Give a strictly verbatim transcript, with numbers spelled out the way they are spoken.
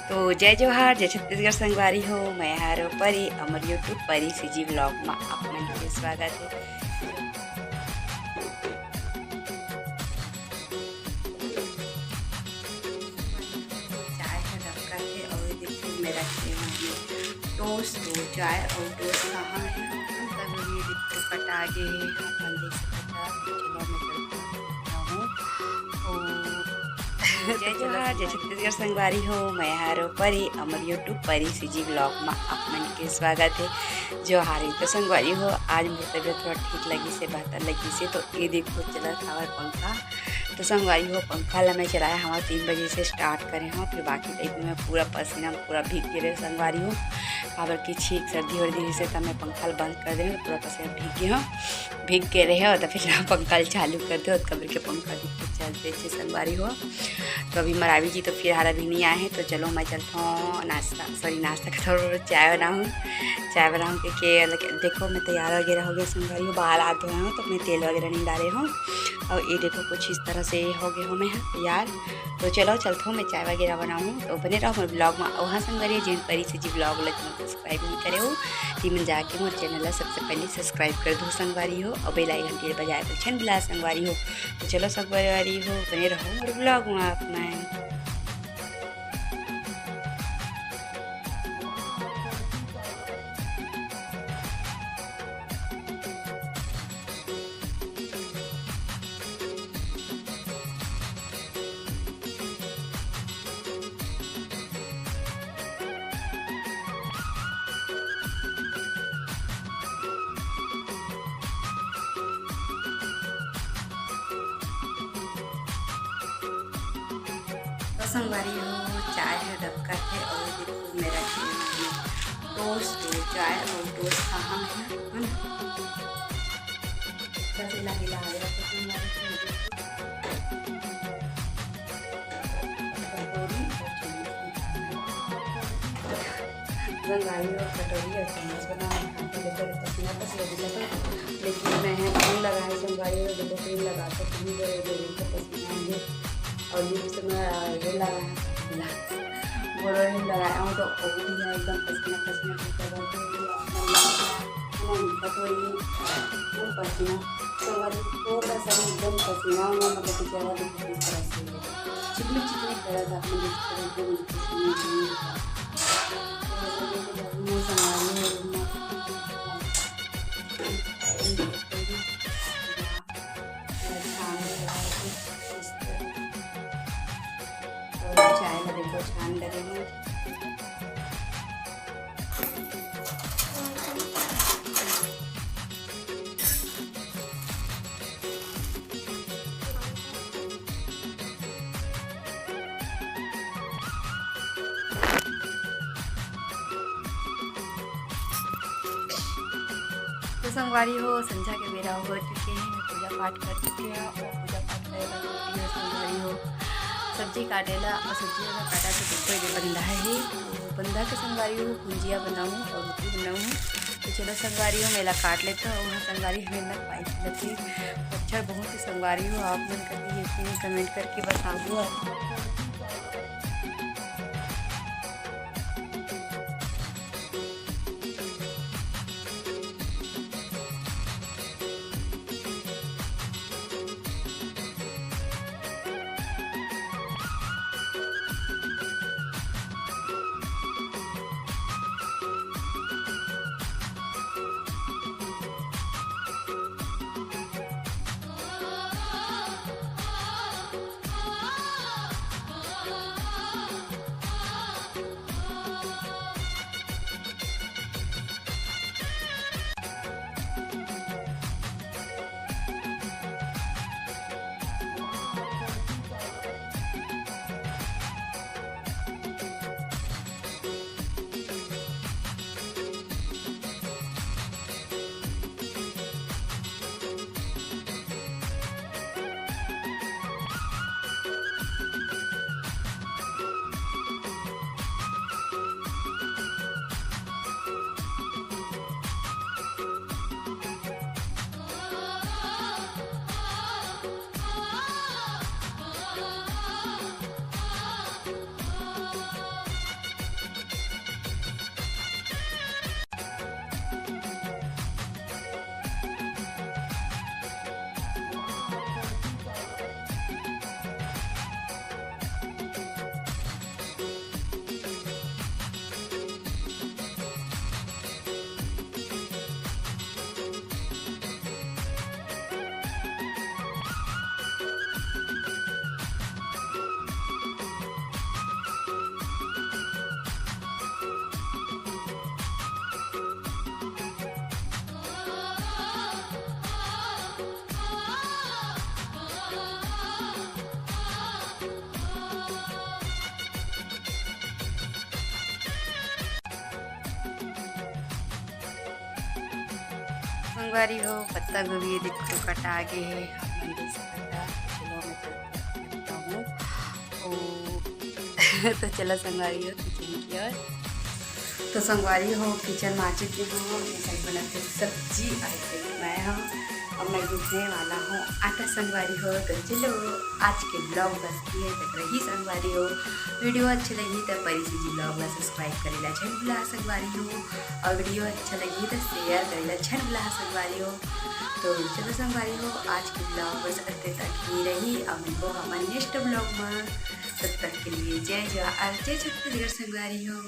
तो जय जोहार, जय छत्तीसगढ़ संगवारी हो, मैं हर परी, हमर YouTube परी सीजी vlog मा आप मन के स्वागत है। चाय है डबका के और ये देखिए मैं रखे हुए हैं टोस्ट, तो चाय और टोस्ट कहाँ है? तब ये देखिए कटा गए हैं, आप मन देख सकते हैं। चलो मैं चलती हूँ। तो जय जोहार, जय छत्तीसगढ़ संगवारी हो, मैं हर परी, हमर YouTube परी सीजी vlog मा आप मन के स्वागत है। जोहार, तो संगवारी हो, आज मोर तबीयत थोड़ा ठीक लगी से, बेहतर लगी से, तो ये देखो चलत हवय पंखा। तो संगवारी हो, पंखा ला मैं चलाए हवं, तीन बजे से start करे हवं, फिर बाकी time में पूरा पसीना में पूरा भीग गे रहे संगवारी हो, काबर कि छींक सर्दी वर्दी से, तब मैं पंखा ला बंद कर दे हवं, पूरा पसीना भीग गे हवं, भीग गे रहे हो तो फिर पंखा ला चालू कर दे, और कमर के पंखा भी कुछ चलते अच्छे संगवारी हो। तो अभी मरावी जी तो फिलहाल अभी नहीं आए हैं, तो चलो मैं चलता हूँ नाश्ता, sorry, नाश्ता का थोड़ा चाय बनाऊँ, चाय बनाऊँ क्योंकि देखो मैं तैयार वगैरह हो गया संगवारी हो, बाल हाथ धोए हूँ तो मैं तेल वगैरह नहीं डाले हूँ। और ये देखो कुछ इस तरह से हो गए हो मैं तैयार। तो चलो चलता हूँ मैं चाय वगैरह बनाऊँ, तो बने रहो मोर vlog में। और हाँ संगवारी, जिन परी सीजी vlog ला तुम subscribe नहीं करे हो, तो मन जाके मोर channel ला सबसे पहले subscribe कर दो संगवारी हो, और bell icon के बजाय तो छन बिला संगवारी हो। तो चलो संगवारी हो, बने रहो मोर vlog में आप मन। तो संगवारी हो, चाय है डबका है और ये देखो मेरा टोस्ट, चाय और टोस्ट कहाँ है, है ना? अच्छा से हिला हिला आ गया तो संगवारी हो। कटोरी और चम्मच। संगवारी हो, कटोरी और चम्मच बनाओ, हाथ में लेकर पसीना पसीना दिला था। लेकिन मैं है क्रीम लगाए संगवारी हो, देखो क्रीम लगा के क्रीम को दे दे पसीना आएंगे। और लिप्स में ये लगाए, बोरोलिन लगाया हूँ तो वो भी है एकदम पसीना पसीना हो गया। तो ये अपना लिप्स है ना, कटोरी में पसीना, तो वाली थोड़ा सा एकदम पसीना हुआ, मतलब कि क्या हुआ, देखो किस तरह से चिकनी चिकनी कलर था, अपने देख सकते हैं, एकदम पसीना चिकनी। तो ये देखो, जब मैं संभाली हूँ, और छान लगा के इस तरह। और चाय में देखो छान लगे हैं। तो संगवारी हो, संझा के बेरा हो चुके हैं, मैं पूजा पाठ कर चुके हैं और पूजा पाठ करे ला रोटी है संगवारी हो, सब्जी काटे ला और सब्जी अगर काटा तो कोई भी बंधा है ही, तो बंधा के संगवारी हो, भुंजिया बनाऊँ और रोटी बनाऊँ। तो चलो संगवारी हो, मैं ला काट लेता हूँ। वहाँ संगवारी हमें ना पाई लगी, मच्छर बहुत ही संगवारी हो, आप मन कभी ये comment करके बताओ आप। संगवारी हो, पत्ता गोभी ये देखो कटा गे हे। हमन देसी पत्ता, चलो मैं चलता हूँ। तो, तो चलो संगवारी हो, किचन की ओर। तो संगवारी हो, किचन मा आ चुकी हूँ, ये सब बनत हे सब्जी, और ये मैं हूँ, अब मैं गूंथने वाला हूँ आटा संगवारी हो। तो चलो आज के vlog बस ये तक रही संगवारी हो। Video अच्छे लगी तो परी सी जी vlog ला subscribe करे ला झन भुला संगवारी हो, और video अच्छा लगी तो share करे ला झन भुला संगवारी हो। तो चलो संगवारी हो, आज के vlog बस अतके तक ही रही। अब मिलबो हमन next vlog मा, तब तक के लिए जय जोहार, जय छत्तीसगढ़ संगवारी हो।